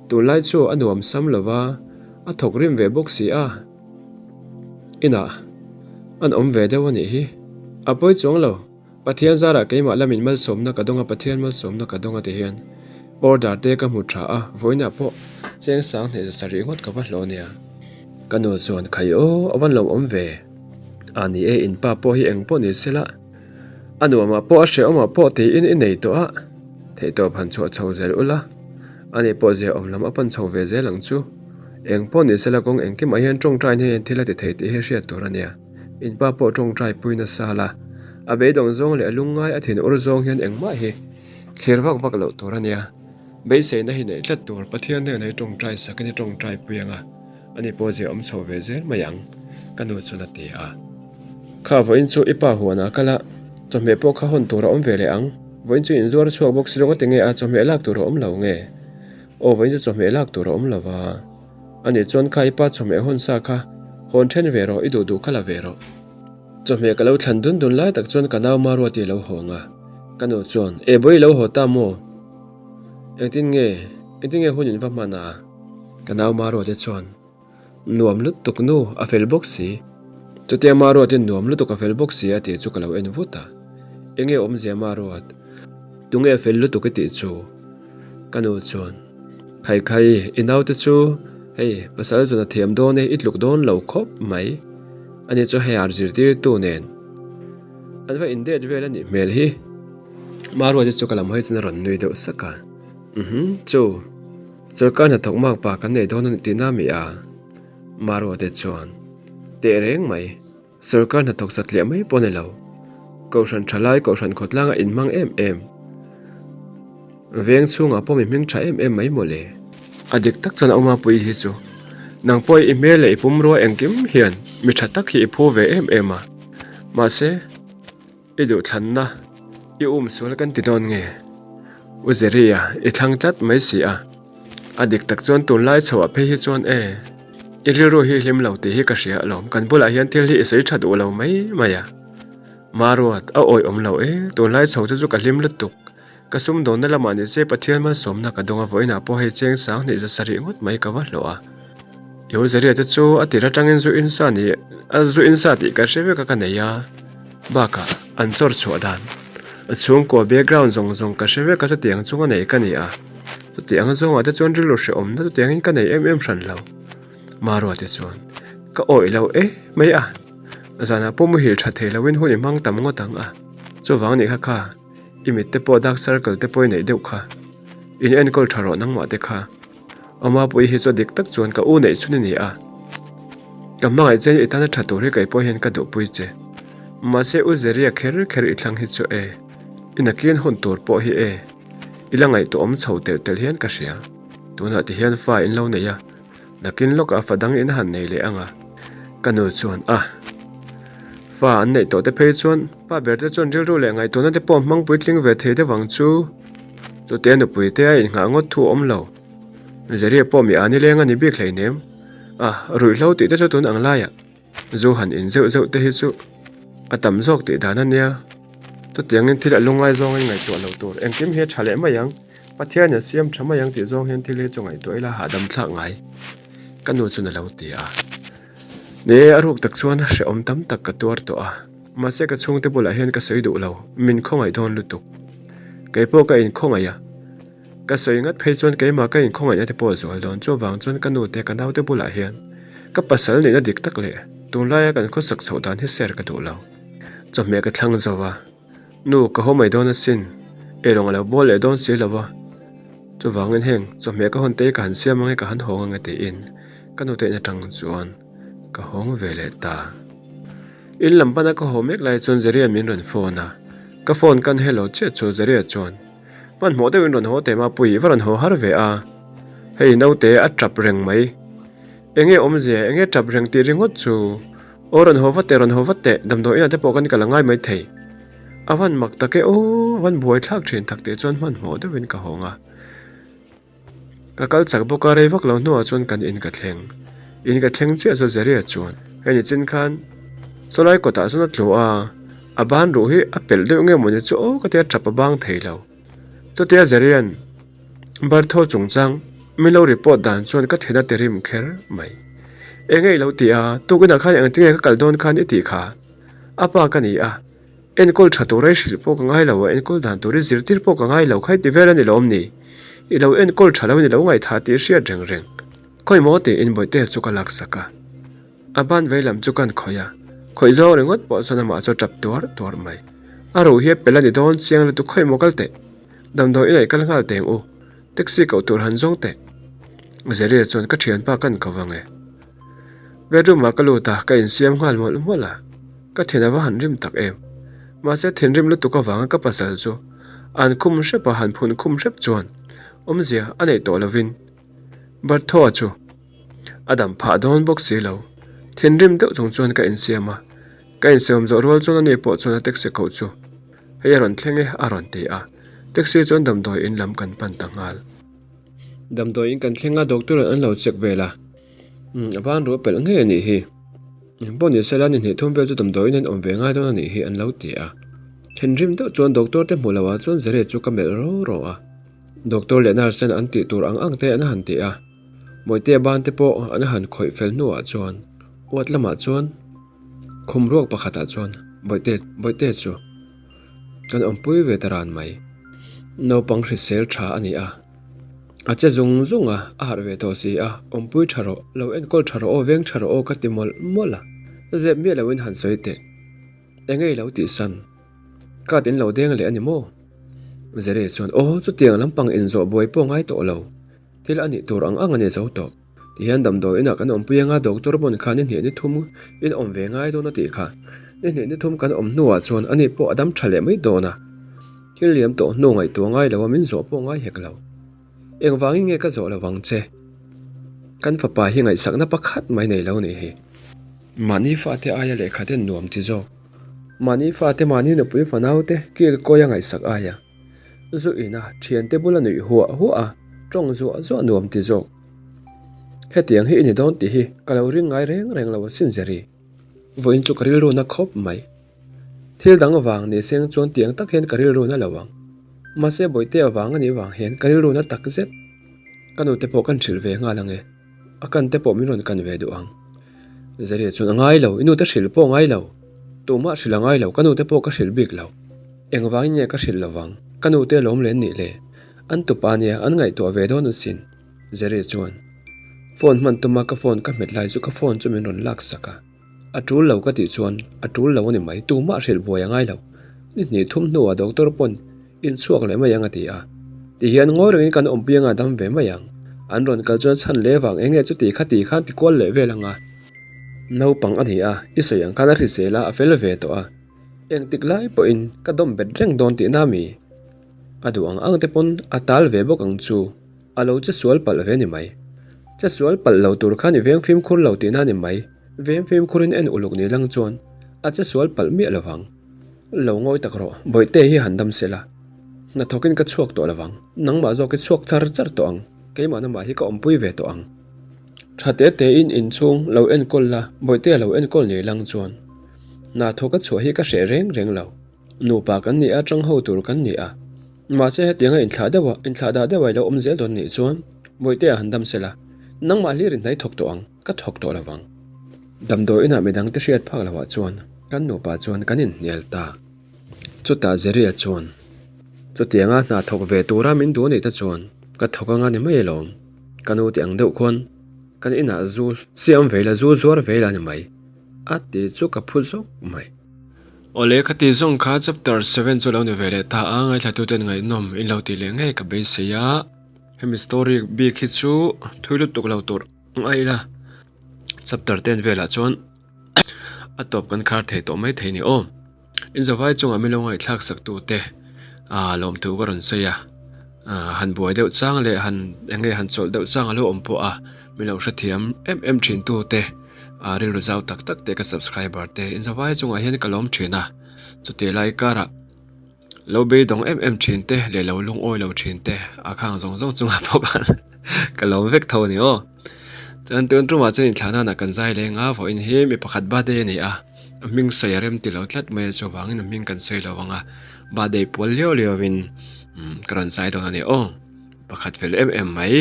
Tunlai chu a nuam sam lo va, a thawk rim ve bawk si a. Inah an awm ve deuh a nih hi. A pawi chuang lo. Pathian zarah keimah lamin malsawmna ka dawng a, Pathian malsawmna ka dawng a ti hian order te ka hmu tha a, vawiinah pawh cheng sang hnih za sarih ngawt ka va hlawh nia. Ka nu chuan khai aw a van lo awm ve a ni e, in pa pawh hi eng pawh ni sela a nuamah pawh a hrehawmah pawh tiin i nei tawh a, theihtawp han chhuah chho zel ula, ani pawh zia awm lam a pan chho ve zel ang chu, eng pawh ni sela kawng engkimah hian tawngtai hian thil a ti thei tih hi hriat tur a nia. In pa pawh tawngtai pui nasa la, a beidawng zawng leh a lungngai a thin ur zawng hian engmah hi thlir vak vak loh tur a nia. Beiseina hi neih tlat tur Pathian hnenah hi tawngtai sakin i tawngtai pui ang a, ani pawh zia awm chho ve zel mai ang, ka nu chuan a ti a. Kha vawiin chu i pa huanah kal a, chawhmeh pawh kha hawn tur a awm ve leh ang, vawiin chu inzuar chhuak bawk si lawng a ti nge a, chawhmeh lak tur a awm lo nge? Aw vawiin chu chawhmeh lak tur a awm lo va. Ani chuan kha i pa chawhmeh hawn sa kha hawn then ve rawh, i duh duh kha la ve rawh. Chawhmeh ka lo thlan dun dun lai tak chuan ka nau Maruati a lo hawng a, ka nu chuan, E bawi i lo haw ta maw? Engtin nge, engtin nge hun in va hman a? Ka nau Maruati chuan, Nuam lutuk nu, a fel bawk si. Chutia Maruatin nuam lutuk a fel bawk si a tih chu ka lo en vut a. Enge awmzia Maruat? Tunge fel lutuk i tih chu? Ka nu chuan, Khai khai, i naute chu hei pasal zan a thiam dawn e, i tluk dawn lo khawp mai. Ani chu hei ar zirtirtu nen an va indet vel a nih hmel hi. Maruati chu ka lam hawi chuan a rawn nui deuh sak a, Uhmm, chu sawrkar hnathawk mak pa kan nei dawn a ni tihna mi a? Maruate chuan, Teh reng mai. Sawrkar hnathawk satliah mai pawh a ni lo. Kohhran tha lai kohhran khawtlanga inhmang em em. Veng chhungah pawh mi hming tha em em mai mawle. A dik tak chuan a awma pui hi chu nang pawh i hmel leh i pumrua engkim hian mi tha tak hi i phu ve em em a. Mahse. I duhthlanna i um sual kan ti dawn nge? U Zeria, i thlang tlat mai si a. A dik tak chuan tunlai chhoah phei hi chuan e, i rilru hi hlim lo tih hi ka hria alawm, kan bulah hian thil hi i sawi tha duh lo mai mai a. Maruat, a awih awm lo e, tunlai chho te chu ka hlim lutuk. Ka sumdawnna lamah ni se Pathian malsawmna ka dawng a, vawiinah pawh hei cheng sang hnih za sarih ngawt mai ka va hlawh a. I Zeria te chu a tir atangin zu insa ni a zu insa tih ka hre vek a ka nei a, bakah an chawr chhuah dan a chhungkua background zawng zawng ka hre vek a chutiang chunga nei ka ni a, chutiang zawngah te chuan rilru hrehawmna chutiangin ka nei em em hran lo. Marua te chuan ka awih lo e mai a, zanah pawh muhil tha thei loin hun i hmang tam ngawt ang a, chuvang nih kha kha. I mit te pawh dark circle te pawh i neih deuh kha. In enkawl tha rawh nangmah te kha. Awma pawh i hi chu a dik tak chuan ka u neih chhun i ni a. Ka hmangaih che i tana tha tur hi kei pawh hian ka duhpui che. Mahse u Zeria kher kher i thlang hi chu e. I nakin hun tur pawh hi e. I la ngaihtuah awm chho telh telh hian ka hria. Tunah ti hian fa in lo nei a. Nakin lawkah fa dang in han nei leh ang a, ka nu chuan a fa an neih tawh te phei chuan pa ber te chuan rilru leh ngaihtuahna te pawh hmang puitling ve thei deuh ang chu. Chutia nupui te a inghah ngawt thu a awm lo. Zeria pawh mi a nileng a ni bik hleinem. A ruihhlo tih te chu tun ang laiah Zu han in zeuh zeuh te hi chu a tam zawk tih dan a nia. Chutiangin thil a lungngai zawngin ngaihtuah lo tur engkim hi a tha leh mai ang, Pathianin a siam tha mai ang tih zawng hian thil hi chu ngaihtuah ila hahdam thlak ngai ka nu chuan a lo ti a. Ni e, a ruk tak chuan hrehawm tam tak ka tuar tawh a, mahse ka chhungte bulah hian ka sawi duh lo, min khawngaih dawn lutuk. Kei pawh ka inkhawngaih a. Ka sawi ngat phei chuan keimah ka inkhawngaihna te pawh a zual dawn. Chuvang chuan ka nu te ka naute bulah hian ka pasal nihna dik tak leh tunlaia kan khawsak chhoh dan hi share ka duh lo. Chawhmeh ka thlang zo a, Nu ka haw mai dawn asin, eirawng a lo bawl leh dawn si lo va. Chuvangin heng chawhmeh ka hawn te hi ka han siam ang e ka han hawng ang e tiin ka nute in atang chuan ka hawng ve leh ta. In lam pana ka haw mek lai chuan Zeria min rawn phone a, ka phone kan hello chiah chu Zeria chuan Hmanhmawh deuhin rawn haw teh Mapui, va rawn haw har ve a. Hei naute a tap reng mai. Enge awmzia, enge tap reng tih ringawt chu. Aw rawn haw vat teh, rawn haw vat teh, damdawi inah te pawh kan kal a ngai mai thei. A van mak tak e aw, a van buai thlak thin tak tih chuan hmanhmawh deuhin ka hawng a. Ka kal chak bawk a, rei vak lo hnuah chuan kan in ka thleng. In ka thleng chiah chu Zeria chuan, Hei ni chin khan sawlai kawtah chuan a tlu a, a ban ruh hi a pelh deuh nge mawni chu aw ka tia tap a bang thei lo. Chutia Zeria'n Bartho chungchang min lo report dan chuan ka thena ti rim kher mai. Enge i lo ti a, tukinah khan engtinge ka kal dawn khan i tih kha? A pa ka ni a. Enkawl tha tur ai hrilh pawh ka ngai lo a, enkawl dan tur i zirtir pawh ka ngai lo kha i ti vel a ni lawm ni? I lo enkawl tha lo in i lo ngaihthah tih hriat reng reng. Khawi maw tiin Bawihtea chu ka laksak a, a ban vei lam chu kan khawih a, khawih zawng ringawt pawh chuan amah chu a tap tuar tuar mai. A ruh hi a pel a ni dawn chiang lutuk khawi maw kal teh, damdawi inah i kal nghal teng u, taxi koh tur han zawng teh. Zeria chuan ka thianpa kan ko vang e. Bedroom ah ka lut a, ka insiam nghal mawlh mawlh a, ka thin a va han rim tak em. Mahse thinrim lutuk avanga ka pasal chu an khum hrep a, han phun khum hrep chuan awmzia a neih tawh lovin Barthoa chu a dam phah dawn bawk si lo. Thinrim deuh chung chuan ka insiam a, ka insiam zawh rual chuan ani pawh chuan a taxi koh chu hei a rawn thleng e a rawn ti a, taxi chuan damdawi in lam kan pan ta nghal. Damdawi in kan thleng a, doctor an lo check vel a. Umm a ban ruah pelh ngei a nih hi. Eng pawh ni sela ni hnih thum vel chu damdawiin an awm ve ngai dawn a nih hi an lo ti a. Thinrim deuh chuan doctor te hmuh loh ah chuan Zere chu ka melh ro ro a. Doctor leh nurse ten an tih tur ang ang te an han ti a. Mawite ban te pawh an han khawih fel hnuah chuan uat lamah chuan. Khum ruak pakhatah chuan Bawihte Bawihte chu kan awmpui ve ta ran mai. Naupang hrisel tha a ni a, a che zung zung a, a harh ve tawh si a, awmpui tha rawh, lo enkawl tha rawh aw, veng tha rawh aw ka ti mawlh mawlh a, zep miah loin han sawi teh. Enge i lo tihsan? Card in lo deng leh a ni maw? Zere chuan, Aw, chutiang lampang inzawh buai pawh ngai tawh lo. Thil a nih tur ang ang a ni zo tawh. Tihian damdawi inah kan awmpui anga doctor pawn kha ni hnih ni thum in awm ve ngai dawn a tih kha. Ni hnih ni thum kan awm hnuah chuan ani pawh a dam tha leh mai dawn a. Thil liam tawh hnu ngaihtuah ngai lo a min zawh pawh ngai hek lo. Engvangin nge ka zawh lo vang che? Kan fapa hi ngaihsakna pakhat mai nei lo nih hi. Mahni fate aia lehkha ten nuam ti zawk. Mahni fate mahni nupui fanaute kil kawi a ngaihsak aia. Zu ina thiante bula nuih huah huah a tawng zuah zuah nuam ti zawk. Hetiang hi i ni dawn tih hi ka lo ring ngai reng reng lo asin Zeri. Vawiin chu ka rilru na khawp mai. Thil dang vang ni seng chuan tiang tak hian ka rilru na lo ang. Mahse Bawihtea vang a nih vang hian ka rilru na tak zet. Ka nute pawh kan hrilh ve nghal ang e. A kan te pawh min rawn kan ve duh ang. Zeria chuan a ngai lo, i nute hrilh pawh a ngai lo. Tumah hrilh a ngai lo, ka nute pawh ka hrilh bik lo. Engvangin nge ka hrilh lo vang? Ka nute lawm len nih le. An tupa nia, an ngaihtuah ve dawn asin. Zeria chuan phone hman tuma ka phone ka hmet lai chu ka phone chu min rawn lak sak a. A tul lo ka tih chuan a tul lo a ni mai, tumah hrilh buai a ngai lo. Ni hnih thum hnuah doctor pawn inchhuak leh mai ang a ti a. Tihian ngawi rengin kan awmpui anga dam ve mai ang. An rawn kal chuan chhan leh vang eng nge chuti kha ti khan ti kual leh vel ang a. Naupang a ni a, i sawi ang khan a hrisel a, a fel ve tawh a. Engtik lai pawhin ka dawm bet reng dawn tihna mi? A duh ang ang te pawn a tal ve bawk ang chu. A lo che sual palh ve ni mai. Che sual palh lo tur khan i veng fimkhur lo tihna ni mai. Veng fimkhurin en uluk ni lang chuan a che sual palh miah lo vang. Lo ngawi tak rawh, Bawihte hi han dam se la. Hnathawkin ka chhuak tawh lo vang. Nangmah zawk i chhuak char char tawh ang. Keimah namah hi ka awmpui ve tawh ang. Tha te tein inchhung lo enkawl la, Bawihte a lo enkawl ni lang chuan hna thawk a chhuah hi ka hreh reng reng lo. Nupa kan ni a, tang ho tur kan ni a. Mahse hetianga inthlah deuh a, inthlah dah deuh a i lo awm zel dawn nih chuan Bawihte a han dam se la, nangmah hlir in hnai thawk tawh ang. Ka thawk tawh lo vang. Damdawi inah midang te hriat phak loh ah chuan kan nupa chuan kan inhnial ta. Chutah Zeria chuan, Chutianga hna thawk ve tura min duh anih te chuan ka thawk anga ni mai alawm. Ka nu tih ang deuh khuan kan inah zu siam ve ila, zu zuar ve ila a ni mai. A ti chu ka phu zawk mai. Awle khati zawng kha chapter seven chu lo ni ve leh ta a, ngaithlatuten ngaihnawm in lo tih leh ngei ka beisei a. Hemi story bik hi chu thui lutuk lo tur. Ngai ila, chapter ten velah chuan a tawp kan khar thei tawh mai thei ni aw. In zavai chungah min lo ngaihthlak sak tu te ah lawmthu ka rawn sawi a, ah han buai deuh chang leh han eng nge han chawlh deuh chang a lo awm pawh a, min lo hrethiam em em thin tu te ah rilru zau tak tak te ka subscriber te in zavai chungah hian ka lawm thin a, chutih lai karah. Lo beidawng em em thin te leh lo lungawi lo thin te a khang zawng zawng chungah pawh khan ka lawm vek tho a ni aw. Chuan tun tumah chuan inthlah nana kan zai leng a, vawiin hi mi pakhat birthday a ni a, a hming sawi a rem ti lo tlat mai a, chuvangin a hming kan sawi lo ang a, birthday pual liau liau in ka rawn zai dawn a ni aw. Pakhat fel em em mai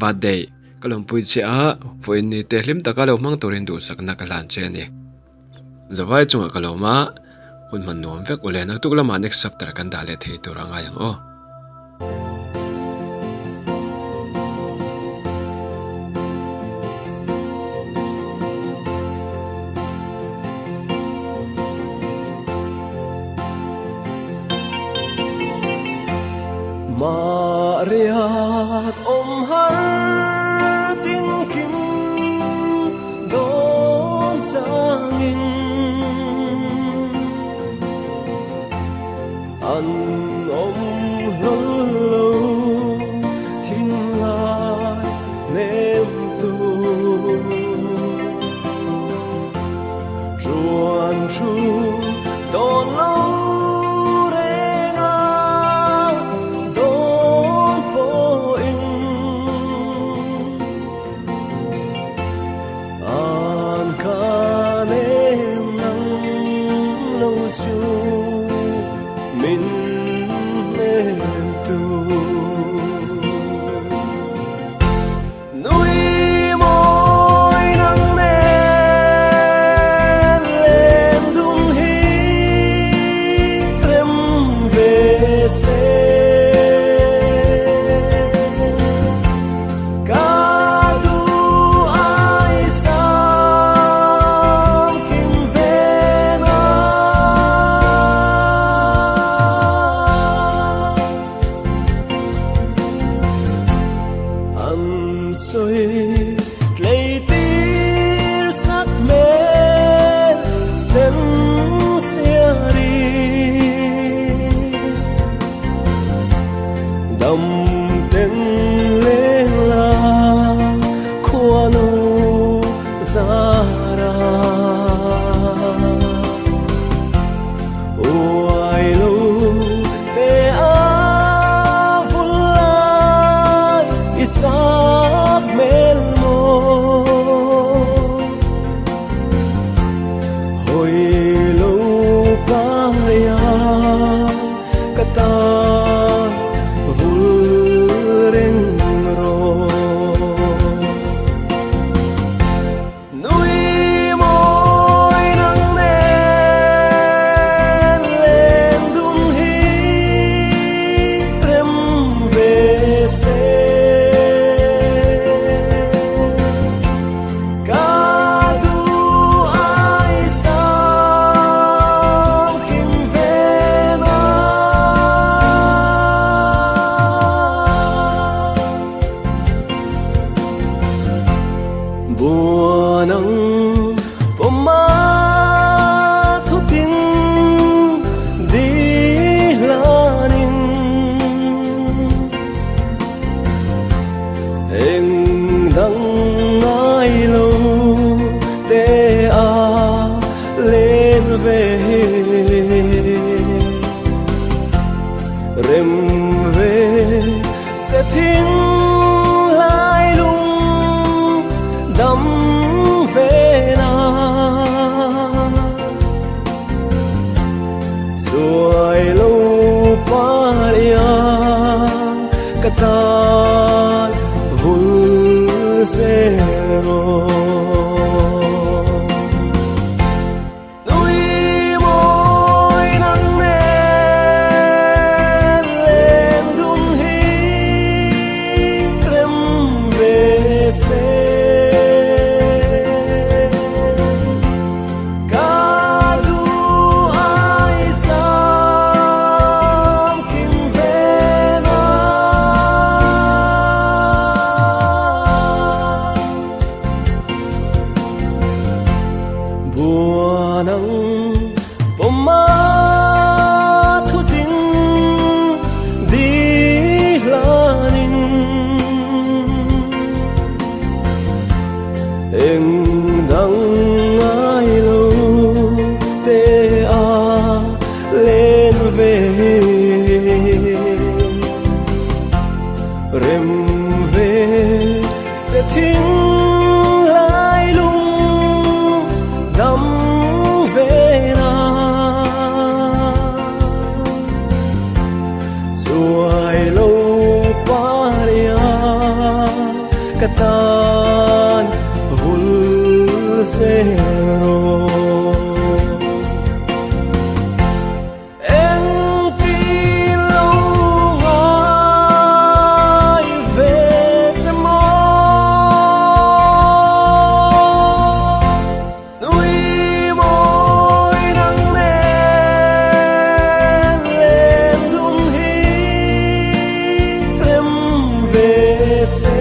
birthday ka lawmpui che a, vawiin ni te hlim taka lo hmang turin duhsakna ka hlan che a ni. Zavai chungah ka lawm a, hun hman nuam vek ule naktuk lamah next chapter kan dah leh thei tur a ngai ang aw. Mahriat awm har tin kim Dawn changin an awm hlawl lo thinlai hnem tu Chuan thu dawn lo reng a dawn pawhin An ka nem nang lo chu min hnem tu. Nui mawi nang nen le. se. Ka duh ai sam kim ve na. An sawi tlei tir sak hmel sen siari. Dam ten leng la khuanu zara. Uai lo te a vul lai i sak hmel maw. Hawi lo paia ka tan vul reng rawh. Nui mawi nang nen len dun hi rem ve se. Ka duh ai sam kim ve na. Buan ang pawma thutin dihlanin eng dang ngai lo te a len ve hi. Rem ve se thing lai lung dam ve na. Chuai lo paria ka tan vul zero. Nui mawi nang nen len dun hi rem ve se. Ka duh ai sam kim ve na. Buan ang pawma thutin dihlanin eng dang ngai lo te a len ve hi. Rem ve se thing lai lung dam ve na. Chuai lo paria ka tan vul zero. Eng ti lo ngai ve che maw. Nui mawi nang nen len dun hi rem ve se.